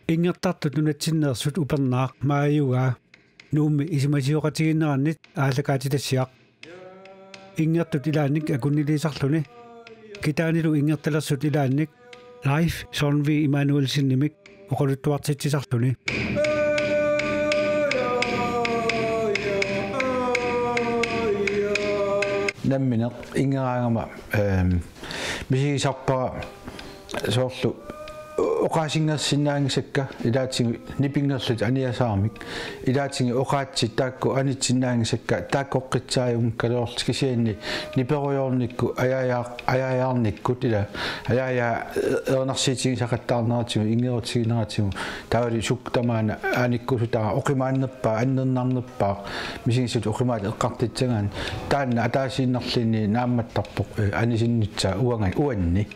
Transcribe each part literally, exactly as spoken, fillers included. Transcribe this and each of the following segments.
Inngertartut nunatsinneersut upernaaq maajugaa Nuummi isumasioqatigiinnerannit aallakaatitassiaq. Inngertut ilaannik akunniliisarluni. Kitaanilu inngertalersut ilaannik Leif Søren V. Immanuelsenimik oqaluttuartitsisarluni. Nammineq inngeraangama, ehm, misigisarpara soorlu oqaasinngersinnaanngisakka ilaatigut nipinngerlutik aniasaramik, ilaatigut oqaatsit taakku anitsinnaanngisakka taakkoqqitsaajunngikkaluarlutik, kisianni niperujoornikkut ajajaar-, ajajaarnikkut ila ajajaa erinarsiitigisaqattaarneratigut inngerutigineratigut taavalu sukkut tamaana anikkusutara oqimaannerpaaq, annernarnerpaaq, misigisut oqimaat eqqartussagaanni taanna ataasiinnarluunniit naammattarpoq, eh, anisinnissaa uanga uanni.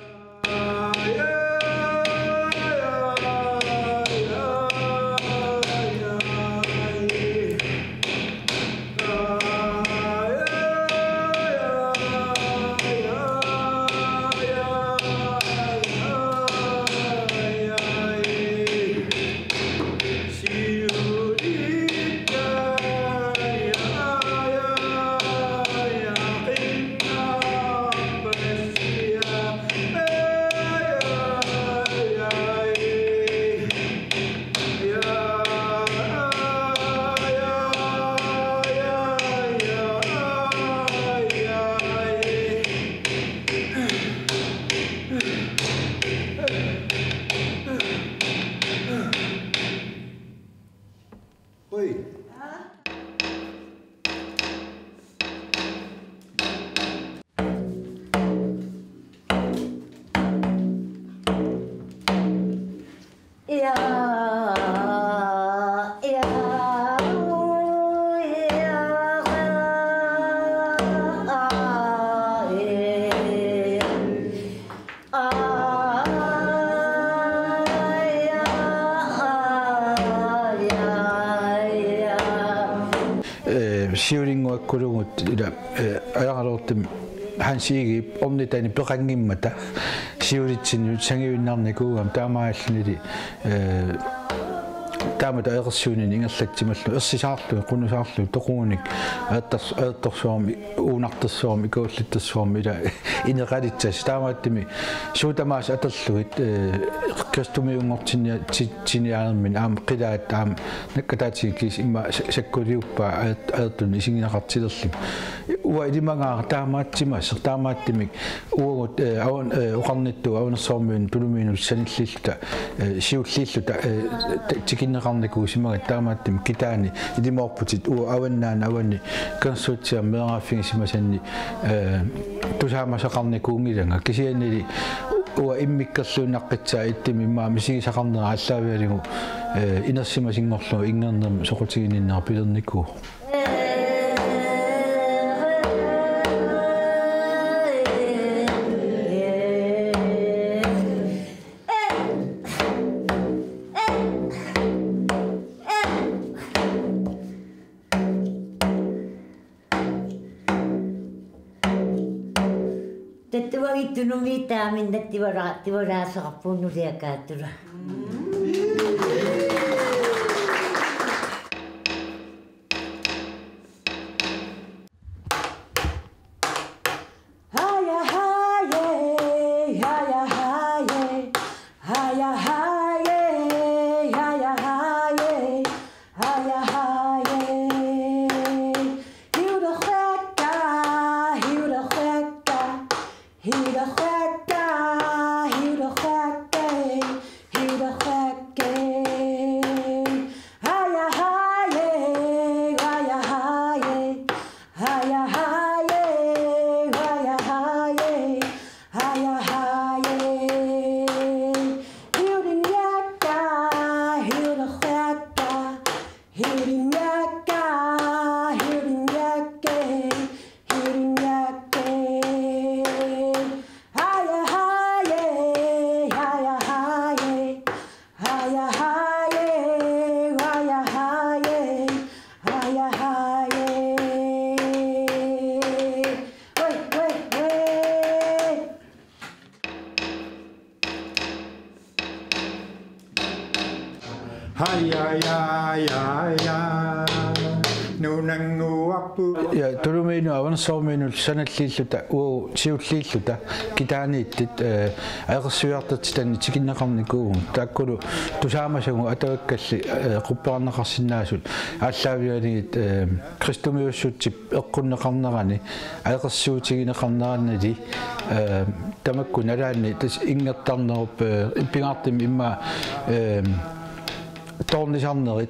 Eh, siulinnguakkuluugut ila, eh, ajaralortum Hans Egedep ornitani peqanngimmata siulitsinnut sangiuinnarnikuugama taamaalillunilu, eh, taamatut ajoqersuunini ingerlatsimalluni ersisaarluni, qunusaarluni, toqugunik ajortors-, ajortorsuarmi, uunartorsuarmi, ikuallattorsuarmi ila ineqalitsasut. Taamaattumik suut tamaasa atorlugit, eh, kristumiunngortinnia-, ti-, tiniaanermini aamma qilaat aamma nakkataatigikkisi immaqa sa-, sakkuliuppaa ajort-, ajortunik isigineqartilerlugit. Uanga ilimagaara taamaattumasoq, taamaattumik uagut, eh, avan-, eh, oqarnittut Avanersuarmiunut Tulumiinut sanilliilluta, eh, siulliilluta, eh, ta-, tikinneqarnikuusimagatta, taamaattumik kitaani ilimoorputit, uanga avannaani avani konsortiumip meeraaffigisimasanni, eh, tusaamasaqarnikuunngilanga, kisiannili uanga immikkorluinnaqqissaanga ittumik immaqa misigisaqarnera aallaavigalugu, eh, inersimasunngorlugu inngernermut soqutiginninnera pilernikuuvoq. Tattuagittunumi taaminnattivala-, tivalaasoqarpugut nuliakaattula. Haja, haje, haja, haje. Haja, haje, haja, haje. Haja, haje. Hiulerrekka, hiulerrekka. Hiulerrekka, hiulerrekka. Ja, ja, ja. Nunannguarpu. Ja, Tulumiinut Avanersuarmiinut sanalliilluta, uagut siulliilluta, kitaaniittut, eh, ajoqersuiartortitannik tikinneqarnikuuvugut. Taakkulu tusaamasagut atavakkalli, eh, qupperneqarsinnaasut aallaavigalugit, eh, kristumiussutsip eqqunneqarnerani, ajoqersuutigineqarneranili, eh, tamakku nalaanni tassa inngertarnerup, eh, pingaartumik immaqa, eh, toornisarnerit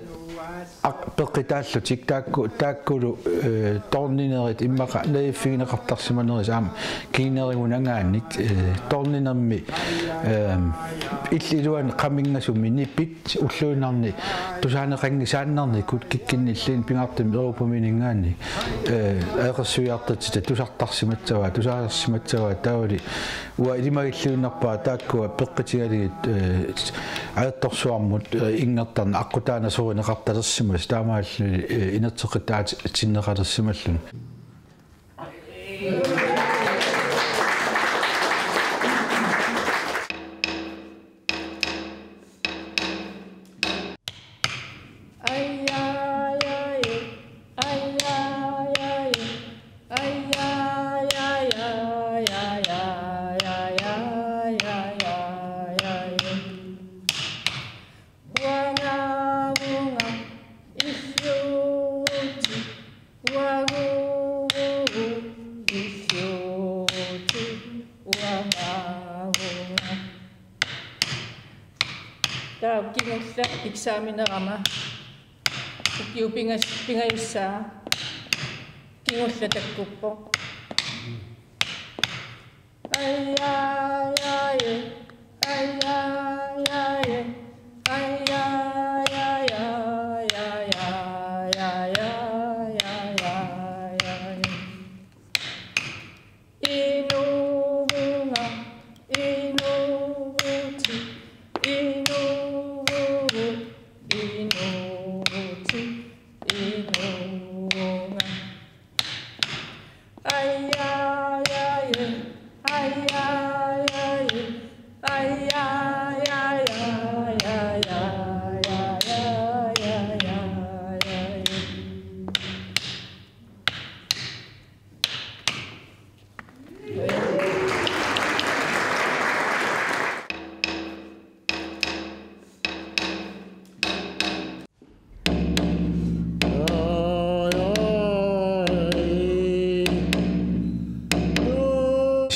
aq-, peqqutaallutik taakku, taakkulu, eh, toorninerit immaqa naliffigineqartarsimanerit aamma kingunerigunangaannik, eh, toorninermi, eh, illit iluanni qaminngasumi nipit ulluinnarni tusaaneqanngisaannarnikut kikkunnilluunniit pingaartumik Europaminngaanniit, eh, ajoqersuiartortitat tusartarsimassavaat, tusaarsimassavaat taavalu uanga ilimagilluinnarpara taakkua peqqutigalugit, eh, ajortorsuarmut, eh, inngertarneq aqqutaanasorineqartalersimasoq taamaalilluni, eh, inerteqqutaatinneqalersimalluni. Uangavunga illuuti, uaguugu illuuti, uangavunga. Taava kingulleq eksamenerama ukiut pingas-, pingajussaat kingulleq takkuppoq. Inuuvunga, inuuvutit, inuuvugut, inuuvutit, inuuvunga.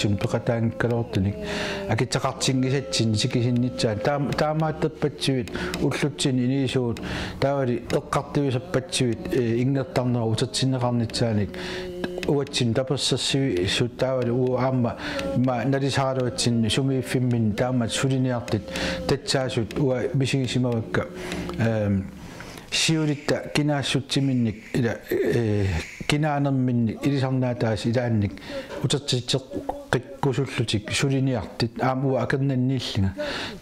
Sumpeqataanngikkaluartunik akitseqartinngisatsinnik tikisinnissaat taam-, taamaattorpassuit ullutsinni inuusugut taavalu eqqartuisarpassuit, eh, inngertarnerup utertinneqarnissaanik uatsinnut tapersersuisut taavalu uagut aamma immaqa nalisaraluatsinni sumiiffimminni taamatut suliniartut tassaasut uanga misigisimavakka, ehm, siulitta kinaassutsiminnik ila, eh, kinaanerminnik ilisarnaataasa ilaannik utertitseqqikkusullutik suliniartut aamma uanga akornanniillunga.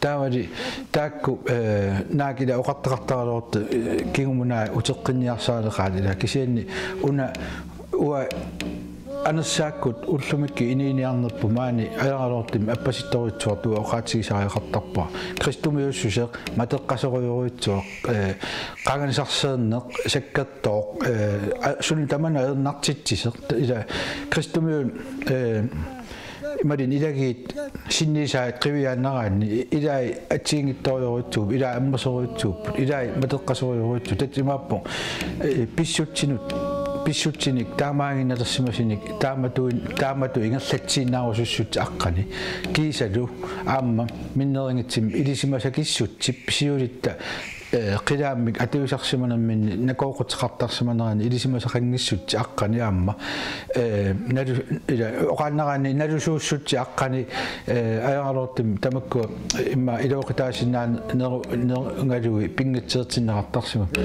Taavalu taakku, eh, naak ila oqartaqartaraluartut, eh, kingumut naak uteqqinniarsarileqaat ila kisianni una uanga anersaakkut ullumikkut inuuniarnerput maani ajoraluartumik appasittorujussuartut uanga oqaatigisariaqartarpara. Kristumiussuseq, matoqqasorujorujussuaq, eh, qanganisarsiorneq, sakkortooq, eh, a-, suna tamanna ajornartitsisoq. Ila kristumiut, eh, imaluunniit ilagiit sinniisaat qiviaannaraanni ilai assigiinngitsorujussuupput, ilai ammasorujussuupput, ilai matoqqasorujussuupput, tassa imaappoq, eh, pissutsinut, pissutsinik taamaaginnalersimasunik, taamatut, taamatut ingerlatsiinnaarusussutsit aqqaneq. Kiisalu aamma minnerunngitsumik ilisimasakissutsip siulitta, eh, qilaammik atuisarsimanerminni nakooquteqartarsimanerani ilisimasaqanngissutsit aqqaneq aamma, eh, nalu-, ila, oqaannaraanni nalusuussutsit aqqaneq, eh, ajoraluartumik tamakkua immaqa iluaqutaasinnaaneru-, neru-, nerungaluit pinngitsoortinneqartarsimapput.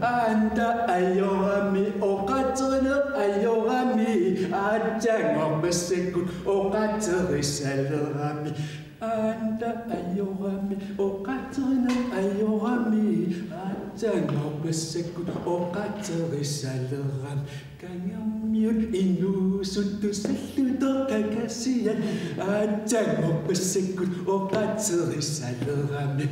Aanta ajorami oqaatiginiarami, aatsaannguaq massakkut oqaatigisalerami. Aanta ajorami oqaatiginiarami, aatsaannguaq massakkut oqaatigisalerami. Kangermiut inuusuttusillutoq kakasiat, aatsaannguaq massakkut oqaatigisalerami.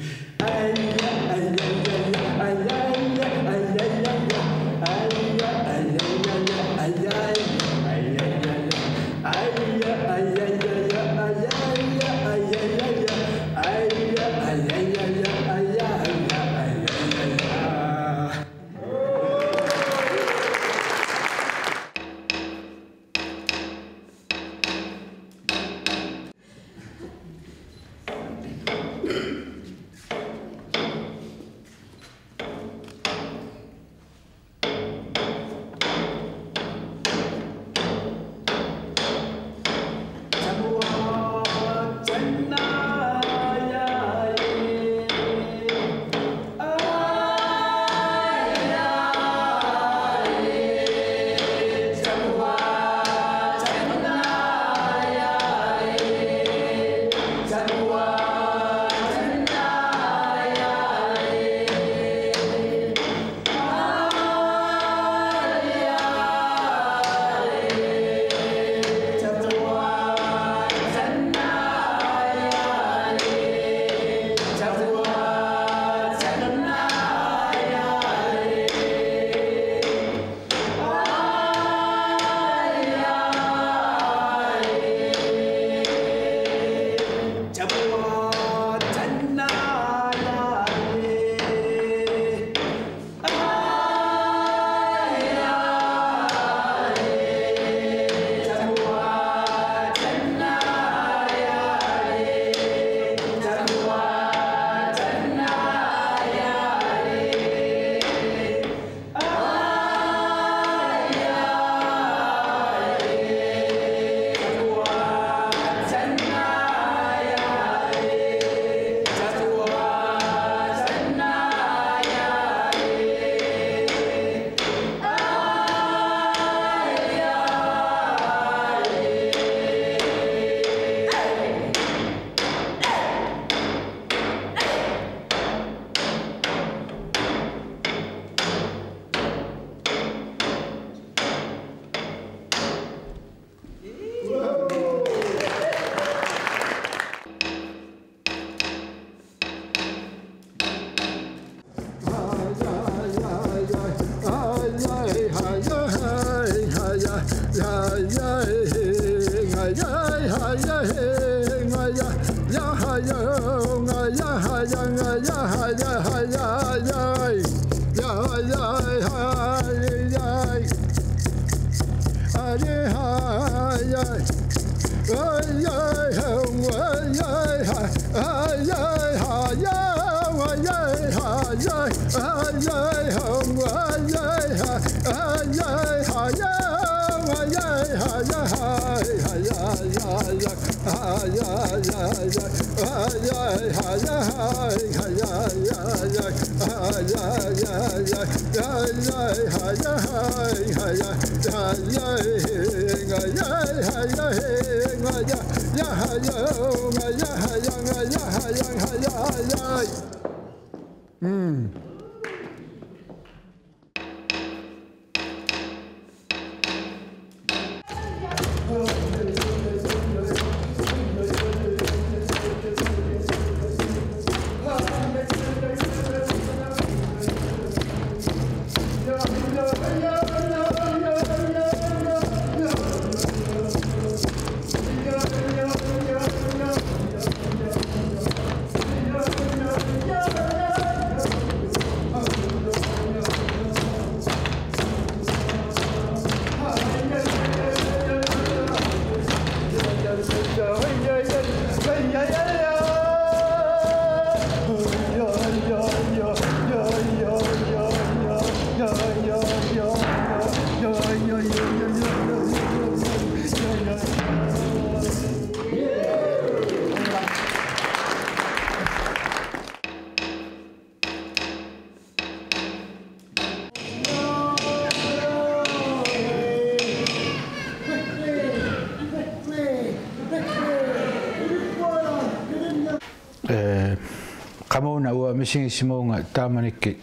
Misigisimavunga taamanikkut,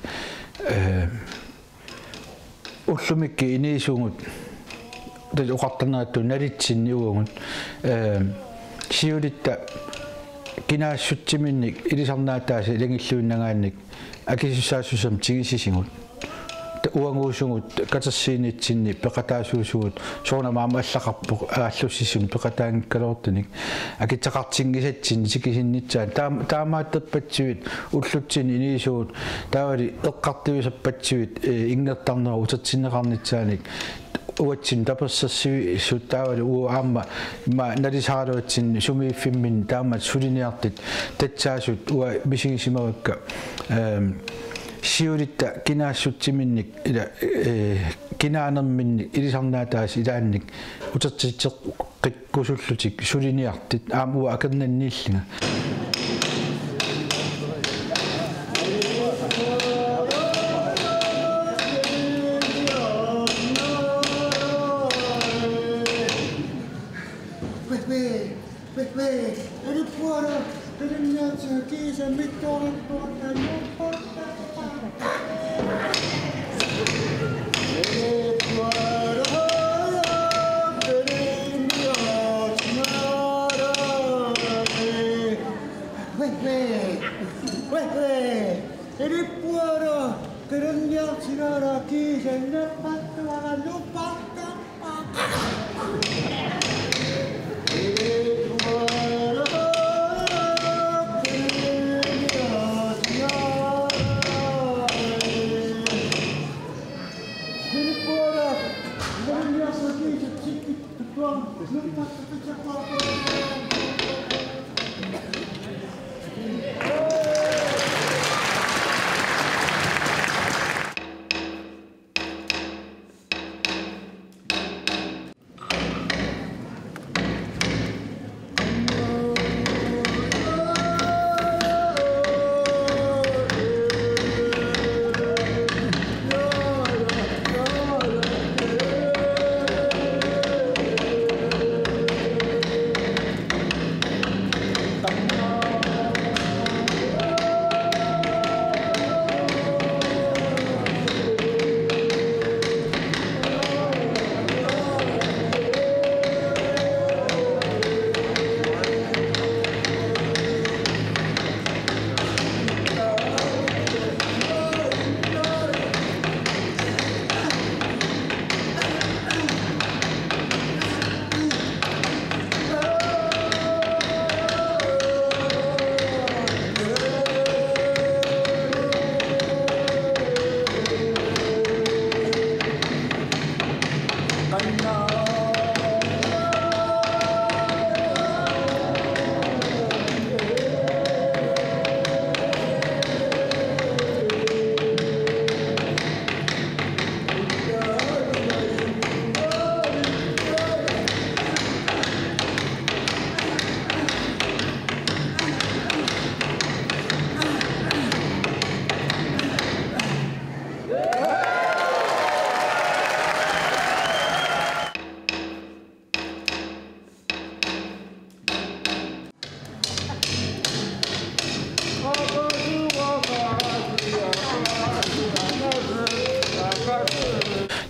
eh, ullumikkut inuusugut, tassa oqartarneratut nalitsinni uagut, eh, siulitta kinaassutsiminnik ilisarnaataasa ilagilluinnagaannik akisussaassuseq tigusisigut. Ta-, uaguusugut katersuiniitsinni peqataasuusugut, soorunami aamma allaqarpoq aallussisumik peqataanngikkaluartunik, akitseqartinngisatsinnik tikisinnitsaat. Taam-, taamaattorpassuit ullutsinni inuusugut, taavali eqqartuisarpassuit, eh, inngertarnerat utertinneqarnissaanik uatsinnut tapersersuisut, taavalu uagut aamma immaqa nalisaraluatsinni sumiiffimminni taamatut suliniartut tassaasut uanga misigisimavakka, ehm, siulitta kinaassutsiminnik ila, eh, kinaanerminnik ilisarnaataasa ilaannik utertitseqqikkusullutik suliniartut aamma uanga akornanniillunga.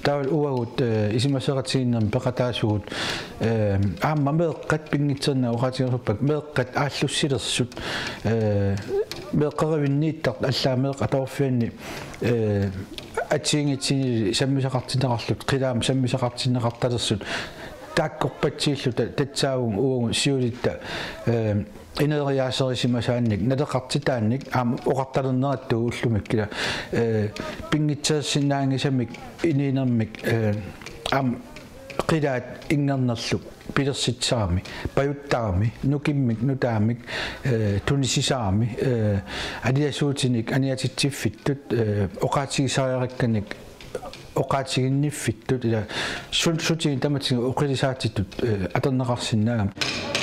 Taava uagut, eh, isumasioqatigiinnermi peqataasugut, eh, aamma meeqqat pinngitsoornak oqaatigerpakka meeqqat aallussilersut, eh, meeqqerivinniittartut allaat meeqqat atuarfianni, eh, assigiinngitsunik sammisaqartinneqarlutik, qilaamik sammisaqartinneqartalersut, taakkorpassuillu ta-, tassaavugut uagut siulitta, eh, ineriaaserisimasaannik, naleqartitaannik, aamma oqartalerneratut ullumikkut, eh, pinngitsoorsinnaanngisamik inuunermik, eh, aamma qilaat inngernerlu pilersitsisarami, pajuttarami, nukimmik nutaamik, eh, tunisisarami, eh, aliasuutinik aniatitsiffittut, eh, oqaatigisariaqakkanik oqaatiginniffittut, ila su-, sutigut tamatigut oqilisaatitut, eh, atorneqarsinnaammat.